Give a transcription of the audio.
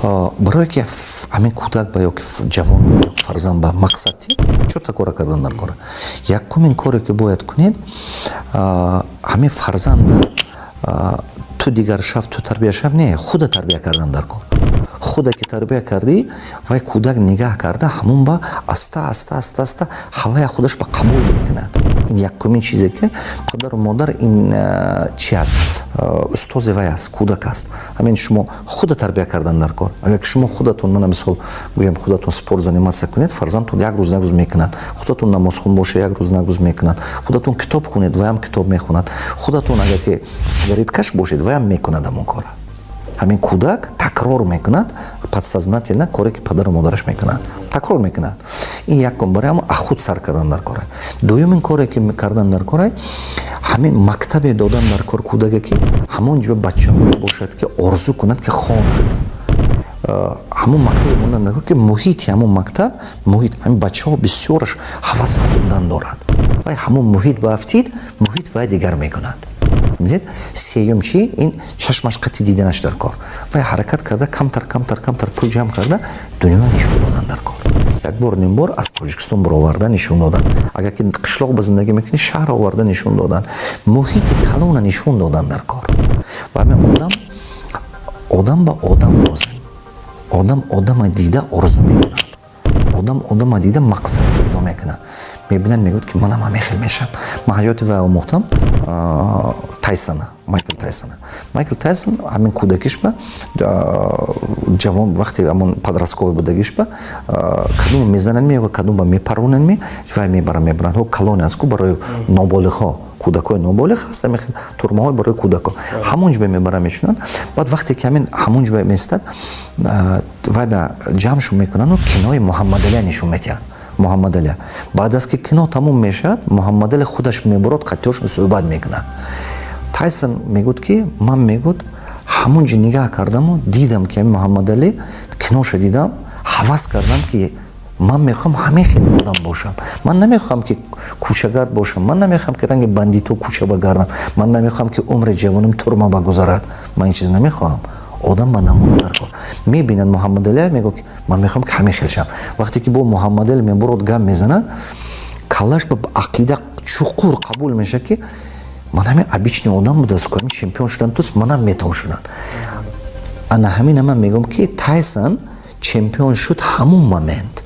Барое ки ҳамин кӯдак ба ё ки ҷавон ба ё фарзанд ба мақсад чорта кора кардан дар кора. Якумин коре, ки бояд кунед, ҳамин фарзанда ту дигар шав, ту тарбия шав, не, худа тарбия кардан дар кор. Худа ки тарбия кардӣ, вай кӯдак нигаҳ карда, ҳамун ба аста аста, аста аста ҳавая худаш ба қабул мекунад. Ин якумин чизе, ки падару модар ин чи аст? Устози вай аст, кӯдак аст. Ҳамин шумо худа тарбия кардан дар кор. Агар ки шумо худатон, мана мисол гӯем, худатон спорт заниматься кунед, фарзандтон як рӯз на рӯз мекунад. Худатон намозхун боша, як рӯз на рӯз мекунад. Худатон китоб хунед, ваям китоб мехонад. Худатон агар ки сигареткаш бошед, ваям мекунад ҳамон кора. Ҳамин кӯдак такрор мекунад подсознательно коре, ки падару модараш мекунад, такрор мекунад. Ин якум, барои ҳамон худ сар кардан дар кора. Дуюмин коре, ки кардан дар кора, ҳамин мактабе додан дар кор кӯдаке, ки ҳамон ҷо бачаҳое бошад, ки орзу кунад, ки хонад. Ҳамон мактабе мондан дар кор, ки муҳити ҳамон мактаб, муҳит ҳамин бачаҳо бисёраш ҳаваси хондан дорад. Вай ҳамон муҳит баафтид, муҳит вай дигар мекунад. Мебинед, сеюм чи? Ин чашмаш қати диданаш дар кор. Вай ҳаракат карда, камтар, камтар, камтар пул ҷамъ карда, дунё нишон додан дар кор. Як бор, ним бор аз Тоҷикистон бароварда нишон додан. Агар ки қишлоқ ба зиндагӣ мекунӣ, шаҳр оварда нишон додан, муҳити калона нишон додан дар кор. Ва ҳамин одам, одам ба одам лозим. Одам одама дида орзу мекунад, одам одама дида мақсад пайдо мекунад. Мебинад, мегӯяд, ки манам ҳамин хел мешавам. Ман ҳаёти вай омӯхтам, Тайсона, Майкл Тайсона. Майкл Тайсон ҳамин кӯдакиш ба, ҷавон, вақте ҳамон подростковый будагиш ба, кадом мезананд ми ё кадом ба мепаронанд ми, вай мебаранд, мебаранд ҳо калоне аст ку барои ноболиғҳо, кӯдакҳои ноболиғ ҳаст, ҳамин хел турмаҳои барои кӯдакҳо, ҳамон ҷо мебаранд, мешунанд. Баъд вақте ки ҳамин ҳамон ҷо местад, вай ба ҷамъшон мекунанду кинои Муҳаммадалия нишон медиҳанд, Муҳаммадалия. Баъд аз ки кино тамом мешавад, Муҳаммадали худаш мебурод, қатиёшон суҳбат мекунад. Тайсон мегӯд, ки ман, мегӯд, ҳамон ҷо нигаҳ кардаму дидам, ки ҳамин Муҳаммадалӣ киноша дидам, ҳавас кардам, ки ман мехоҳам ҳамин хел одам бошам. Ман намехоҳам, ки кӯчагард бошам, ман намехоҳам, ки ранги бандито кӯча багардам, ман намехоҳам, ки умри ҷавоним турма багузарад. Ман ин чиз намехоҳам. Одам ба намуна дар кор. Мебинад Муҳаммадалия, мегӯяд, ки ман мехоҳам, ки ҳамин хел шавам. Вақте ки бо Муҳаммадали мебурод, гап мезанад, каллаш ба ақида чуқур қабул мешавад, ки ман ҳамин обычный одам будааст, ҳамин чемпион шудан туст, манам метавон шудан. Ана ҳамина ман мегӯям, ки Тайсон чемпион шуд ҳамун момент.